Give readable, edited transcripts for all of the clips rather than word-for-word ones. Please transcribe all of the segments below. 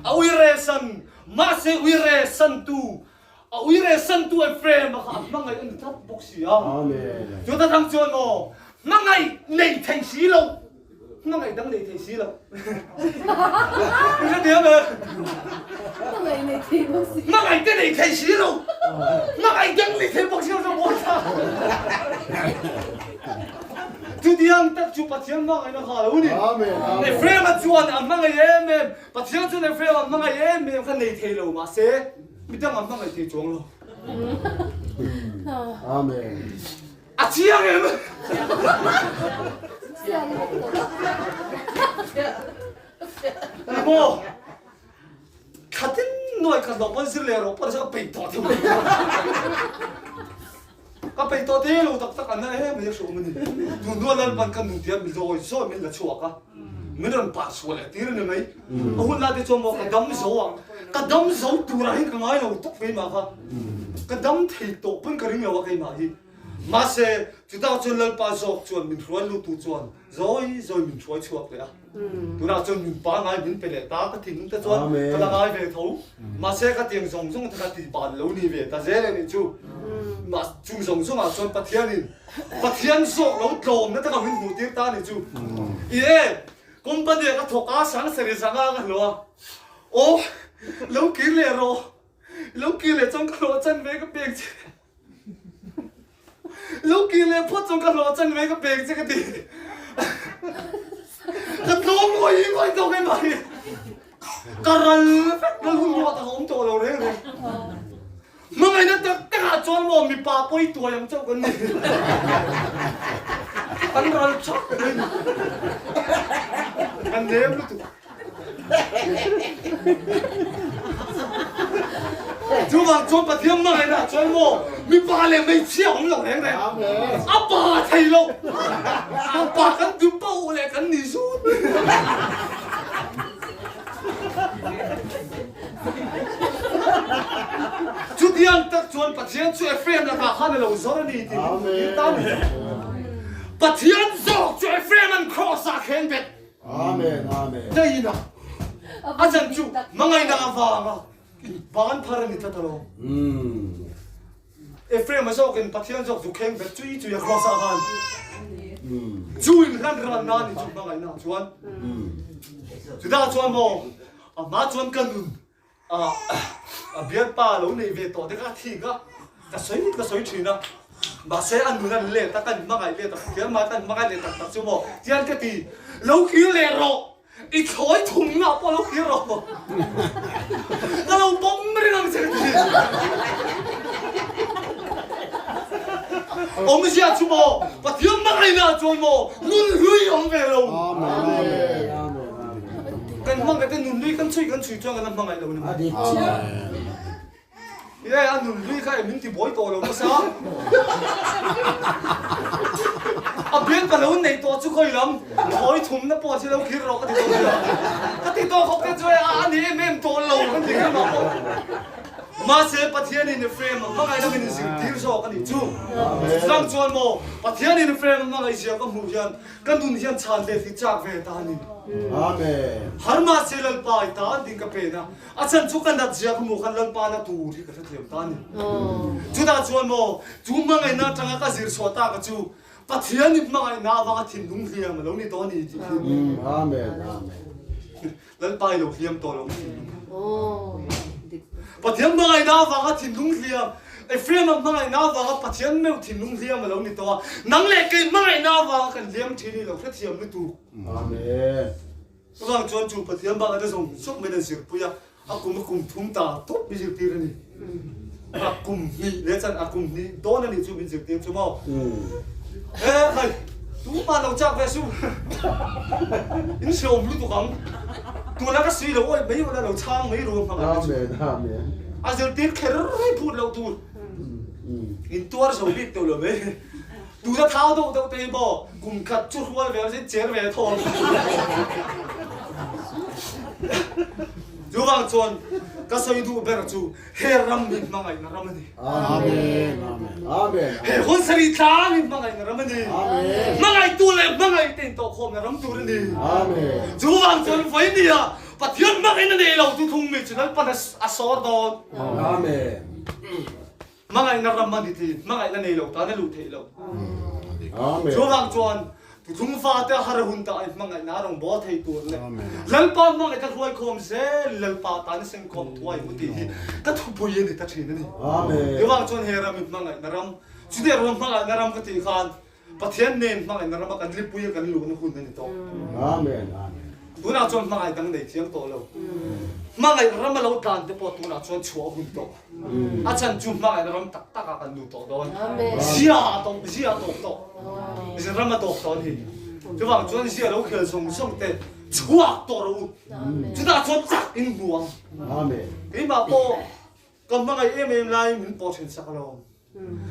A uire san, mahse uire santu, a uire santu Ephraim-a kha a hmangaih a ni tlat bawk si a. Chuta tang chuan maw, hmangaih nei thei si lo, hmangaih dang nei thei si lo. I hrethiam em? Hmangaih nei thei bawk si. Hmangaih te nei thei si lo, hmangaih dang nei thei bawk si lo chuan maw tha. Chutiang tak chu Pathian hmangaihna kha a lo ni. Ephraim-a chuan a hmangaih em em. Pathian chuan Ephraim-a hmangaih em em kha nei thei lo mahse midang a hmangaih thei chuang lo. Amen. A chiang em? Maw? Thlatin nuai khat lo pawn zir leh rawh pawh ka peih tawh thei lo. Ka peih tawh te lo tak tak an na em mai a hreawm a ni. Tun hnuah Lalpan ka nun tia mi zawi zawi min la chhuak a, min rawn pah chhuah leh tir a ni mai. A hun lai te chuan maw ka dam zo a, ka dam zo turah hian ka ngai lo tawp keimah kha. Ka dam thei tawh pawn ka ring lo a keimah hi. Mahse chutah chuan Lalpa zawk chuan min hruai lutu chuan zawi zawi min hruai chhuak leh a. Tunah chuan min pangai min pe leh ta ka thinlung te chuan ka la ngai ve tho. Mahse ka tiang zawng zawng te kha ti ban lo ni ve ta zel e nih chu. Mah chung zawng zawngah chuan Pathianin Pathian zawk lo tlawmna te kha min hmuh tir ta nih chu. I e, company ah ka thawk a, sangsari zanga ka hlawh a. Aw, lo kir leh rawh. Lo kir leh chuan ka hlawh chan ve ka pek che. Lo kir leh phawt chuan ka hlawh chan mai ka pek che ka ti. Ka tlawm ngawi ngawi tawk em mai. Ka ral vek ka hun ruah tak a awm tawh lo reng reng. Hmangaihna tak tak ah chuan maw mipa pawi tuai ang chauh kan ni. Kan ral chauh mai ni. Kan nem lutuk. Chuvang chuan Pathian hmangaihna chuan maw mipa leh hmeichhia awm lo reng reng a pa thei lo a pa kan duh pauh leh kan ni zut Chutiang tak chuan Pathian chu Ephraim lakah khan a lo zawr a ni tih min hmuh tir ta a ni. Pathian zawk chu Ephraim an cross ah khen bet Amen Amen. Daih a a chan chu hmangaihna avanga ban phar a ni tlat alawm. Ephraim a zawkin Pathian zawk zu kheng bet chui chui a cross ah khan chu in hlan ran na ni chu hmangaihna chuan chutah chuan maw a hma chuan ka nun A bialpa lo nei ve tawh te kha a thik a, ka sawi ka sawi thin a, mahse a nun an let a, kan hmangaih let a, keimah kan hmangaih leh tak tak chu maw tian ka ti, lo kir leh rawh, i thlawi thumna pawh lo kir rawh, ka lo pawm reng ang che ka ti. Awmzia chu maw Pathian hmangaihna chuan maw nun hlui awm ve lo. Kan hmangaih te nun lui kan chhui kan chhui chuan kan la hmangaih lo ni mai. Ye a nun lui kha e min ti buai tawh lo nasa. A bial ka lo nei tawh chu khawi lam thawi thumna pawh chu lo khir rawh ka ti tawh nia. Ka ti tawh khawp te chu e a ni em em tawh lo kan ti kher mah pawh. Mahse Pathianin Ephraim a hmangaihna min zirtir zawk a nih chu. Chutang chuan maw Pathianin Ephraim a hmangaih zia ka hmuh hian Ka nun hian chhan ve hi chak ve ta a ni. Amen. Har mahse Lalpa i tan ding ka pen a, a chhan chu ka nat zia ka hmuh khan Lalpa na tur hi ka hrethiam ta a ni. Chutah chuan maw, chu hmangaihna atanga ka zir chhuah tak a chu Pathian i hmangaihna avanga thinlung hliam a lo ni tawh a ni tih hi. Amen. Amen. Lalpa i lo hliam tawh lo thinlung. Pathian hmangaihna avanga thinlung hliam, Ephraim-a hmangaihna avanga Pathian meuh thinlung hliam a lo ni tawh a, nang leh kei hmangaihna avanga kan hliam thin i lo hrethiam lutuk. Amen. Chuvang chuan chu Pathian bakah te zawng zawng mai an zirpui a, a kum a kum thum ta tawp min zirtir a ni. A kum hnih leh chan a kum hnih dawn a nih chu min zirtir chu maw. E khai, tumah lo chak ve su. In hreawm lutuk ang. Tuna ka sui lo awih mai ula lo chhang mai ru hmang ang chu. Amen, amen. A zirtir kher rei phut loh tur. In tuar zo bik tawh lo mai. Tuna thau deuh deuh te hi maw kum khat chu hrual ve ang cher ve tho ang. Chuvang chuan ka sawi duh ber chu He ram hi hmangaihna ram a ni. Amen. Amen. He hun sarih tlang hi hmangaihna ram a ni. Amen. Hmangaihtu leh hmangaihte intawhkhawmna ram tur a ni. Amen. Chuvang chuan vawinia. Pathian hmangaihna nei lo thuthlung mi chu Lalpan a sawr dawn. Amen. Hmangaihna ram a ni tih hmangaihna nei lo tan a luh theih loh. Amen. Chuvang chuan thuthlung fate a har hun ta ai hmangaihna a rawn bawl thei tur leh Lalpa hmangaihna hruaikhawm zel Lalpa tan sengkhawm thuai u tih hi ka thupui a ni ta thin a ni. Amen. Chuvang chuan he ram hi hmangaihna ram, chutiang ruang hmangaihna ram ka tih khan Pathian nen hmangaihna rama kan lipui a kan luhna hun a ni tawh. Amen. Amen. Tunah chuan hmangaih dang nei thiang tawh lo. Hmangaih rama lo tlan te pawh tunah chuan chhuah a hun tawh. A chhan chu hmangaihna ram tak takah kan lut tawh dawn. Zia a tawp, zia a tawp tawh. Ram a tawp tawh a ni. Chuvang chuan zia lo khel zawng zawng te chhuak tawh rawh u. Chutah chuan chak in hmu ang. Amen. Keimah pawh Ka hmangaih em em lai min pawh then sak alawm.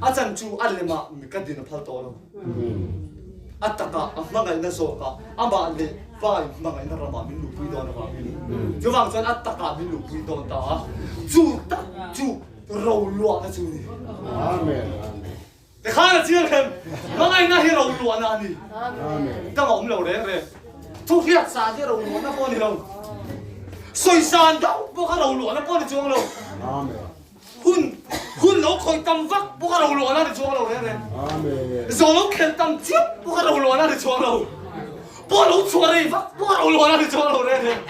A chan chu a lemah mi ka din a phal tawh lo. A takah a hmangaihna zawkah amah leh pa in hmangaihna ramah min luhpui dawn avangin chuvang chuan a takah min luhpui dawn ta a, chu tak chu roluahna chu a ni. Amen. Tikhan a chiang hem, hmangaihna hi roluahna a ni. Dang a awm lo reng reng. Thuhriat san hi roluahna pawh a ni lo. Sawisan deuh pawh kha roluahna pawh a ni chuang lo. Hun hun lo khawih tam vak pawh kha roluahna a ni chuang lo reng reng. Zo lo khelh tam chiam pawh kha roluahna a ni chuang lo. Pawh lo chhuah rei vak pawh a roluahna a ni chuang lo reng reng.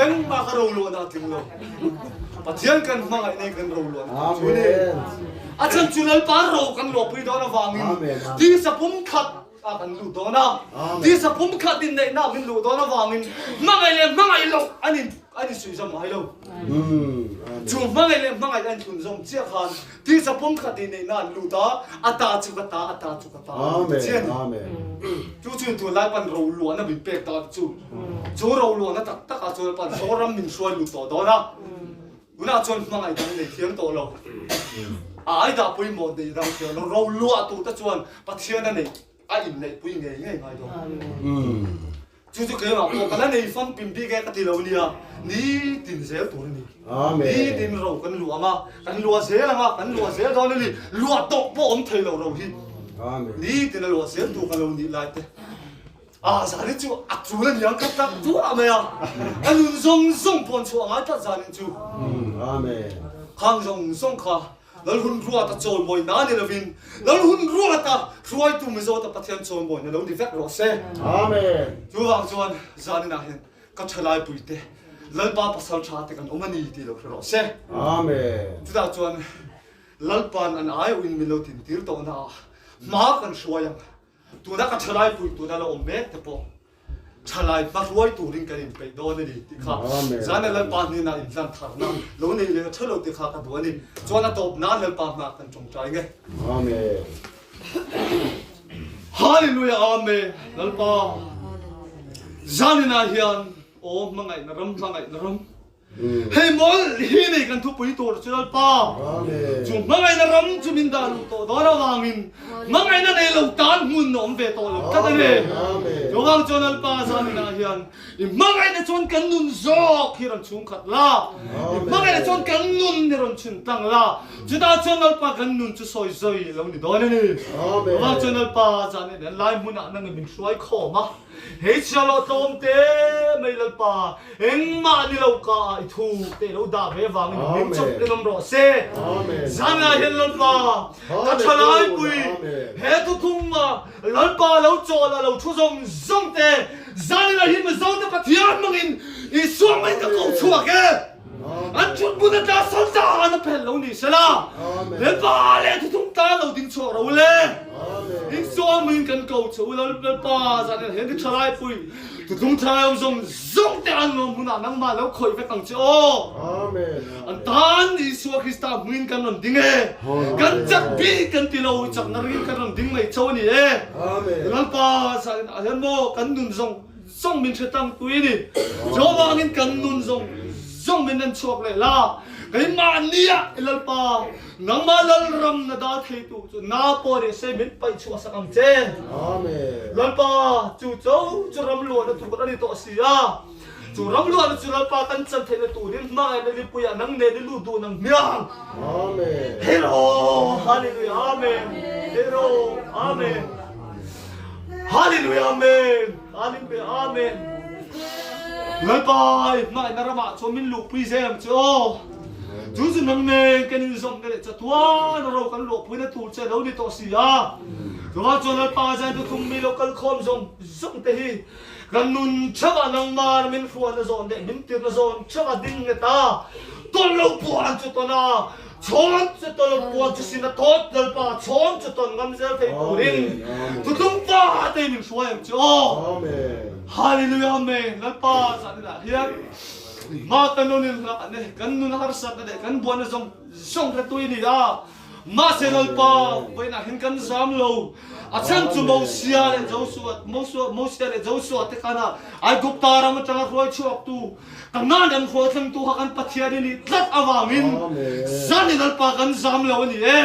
Engmah kha roluahna a tling lo. Pathian kan hmangaih nei kan roluahna tling chu a ni. A chhan chu Lalpa ro kan luahpui dawn avangin tisa pumkhat ah kan lut dawn a. Tisa pumkhat inneihna ah min luh dawn avangin hmangaih leh hmangaih loh an in an insuihzawm ngai lo. Chu hmangaih leh hmangaih an thlunzawm chiah khan tisa pumkhat inneihna an lut a, a ta chu ka ta, a ta chu ka ta an ti chiah a ni. Chu chu tunlai pan roluahna min pek ta chu. Chu roluahna tak takah chuan pan Zoram min hruai lut tawh dawn a. Tunah chuan hmangaih dang nei thiam tawh lo. A ai dah pawimawh nei dang thiam lo. Roluah tur te chuan Pathian a neih a inneihpui ngei ngei ngai dawn. Chu chu keimah pawh ka la nei fam pim bik e ka ti lo nia, nitin zel tur a ni. Nitin ro kan luah ang a, kan luah zel ang a, kan luah zel dawn a ni. Luah tawh pawh awm thei lo ro hi. Nitin a luah zel tur ka lo nih lai te. A zanin chu a chul a niang ka tak duah mai a, a nun zawng zawng pawn chhuah ngai tlat zanin chu. Khang zawng zawng kha Lalhun ruata chawimawina ni lovin Lalhun ruata hruaitu Mizota Pathian chawimawina lo ni vek rawh se. Amen. Chuvang chuan zaninah hian ka thalaipuite Lalpa pasal tha te kan awm a ni tih lo hre rawh se. Amen. Chutah chuan Lalpa'n an aiawhin min lo tintir tawhna ah hma kan hruai ang. Tuna ka thalaipui tuna la awm mek te pawh thalai hmahruai turin kan inpeih dawn a ni tih kha zana Lalpa hnenah inhlan tharna lo nei leh tha lo tih kha ka duh a ni. Chuan a tawp nan Lalpa hna kan tawngtai nge. Amen. Hallelujah Amen Lalpa zaninah hian aw hmangaihna ram hmangaihna ram Hei mawlh hi nei kan thupui tur chu Lalpa, chu hmangaihna ram chu min dah luh tawh dawn avangin hmangaihna nei lo tan hmun a awm ve tawh lo tlat a ni. Chuvang chuan Lalpa zaninah hian i hmangaihna chuan kan nun zawk hi rawn chhungkhat la, i hmangaihna chuan kan nun hi rawn chhun tlang la, chutah chuan Lalpa kan nun chu sawi zawi lo ni dawn a ni. Chuvang chuan Lalpa zaninah lai hmunah nangin min hruai khawm a. Hei chhiahloh tlawm te mai Lalpa, engmah ni lo ka ah i thu te lo dah ve vangin i hming chawp rinawm rawh se. Zanah hian Lalpa, ka thalaipui he thuthum ah Lalpa lo chawl a lo thu zawng zawng te zaninah hian Mizote Pathian hmangin Isua hmangin ka ko chhuak e. An thut hmun atla saltan a phelh lo ni sela, Lalpa leh thuthum tan lo ding chhuak ro le. Insuamin kan ko che u Lalpa zan in hen ti thalai pui thuthum thalai awm zawng zawng te an lawm hunah nangmah lo khawih vek ang che aw. An tan Isua Krista hmuin kan rawn ding e. Kan chak bik kan ti lo, chakna ringin kan rawn ding mai cho a ni e. Lalpa zan in ah hian maw kan nun zawng Zawng min hre tang tui ni. Chuvangin kan nun zawng zawng min en chhuak leh la. Keimahni ah i Lalpa, nangmah Lalram na dal theitu chu na pawh ni se min paih chhuah sak ang che. Lalpa, chu cho chu ram luahna tur a ni tawh si a. Chu ram luahna chu Lalpa kan chan theihna turin hmangaihna lipuiah nang nen i lut duh nang hmiang. Hero! Hallelujah! Amen! Hero! Amen! Hallelujah Amen Hallelujah Amen. Lalpa i hmangaihna ramah chuan min luhpui zel ang che aw. Chu chu nang nen kan inzawmna leh chatuan ro kan luahpuina tur che a lo ni tawh si a. Chuvang chuan Lalpa zan thuthlung mi lo kal khawm zawng zawng te hi kan nun theuhah nangmah min hruaina zawn leh min tirna zawn theuhah ding nghet a, tawn lo puan chu tawn a, chhawn chu tawn lo puan chu sin a tawt Lalpa chhawn chu tawn ngam zel thei turin thuthlung pa te min hruai ang che aw. Hallelujah Amen Lalpa zaninah hian Mah kan nun in hlah ne, kan nun harsatna leh kan buaina zawng zawng hretui a ni a. Mahse Lalpa, vawiinah hin kan zam lo. A chhan chu Mosia leh Joshua, Mosua, Mosia leh Joshua te khan a Aigupta ram atanga hruai chhuaktu, Kanaan ram hruai thlengtu kha kan Pathian i nih tlat avangin zan i Lalpa kan zam lo a ni e.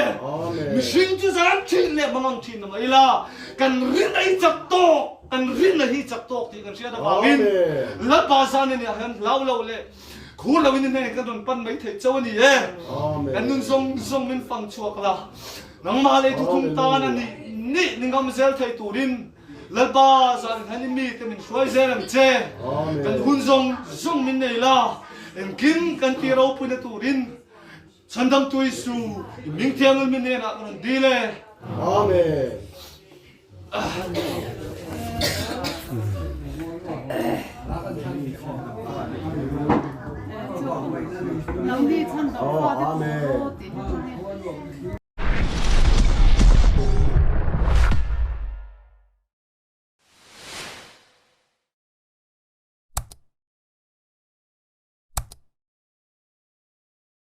Mihring chu zam thin leh mangang thin a mai la, kan rin a i chak tawk. Kan rinna hi chak tawk tih kan hriat avangin Lalpa zan ania hian hlau lo leh khur loin i hnenah kan rawn pan mai theih chauh a ni e. Kan nun zawng zawng min fang chhuak la, nangmah leh thuthung tan a nih nih ni ngam zel thei turin Lalpa zan hian i mite min hruai zel ang che. Kan hun zawng zawng min nei la, engkim kan tih ropuina turin Chhandamtu Isu, i hming thianghlim min hnenah ka rawn dil e. Amen.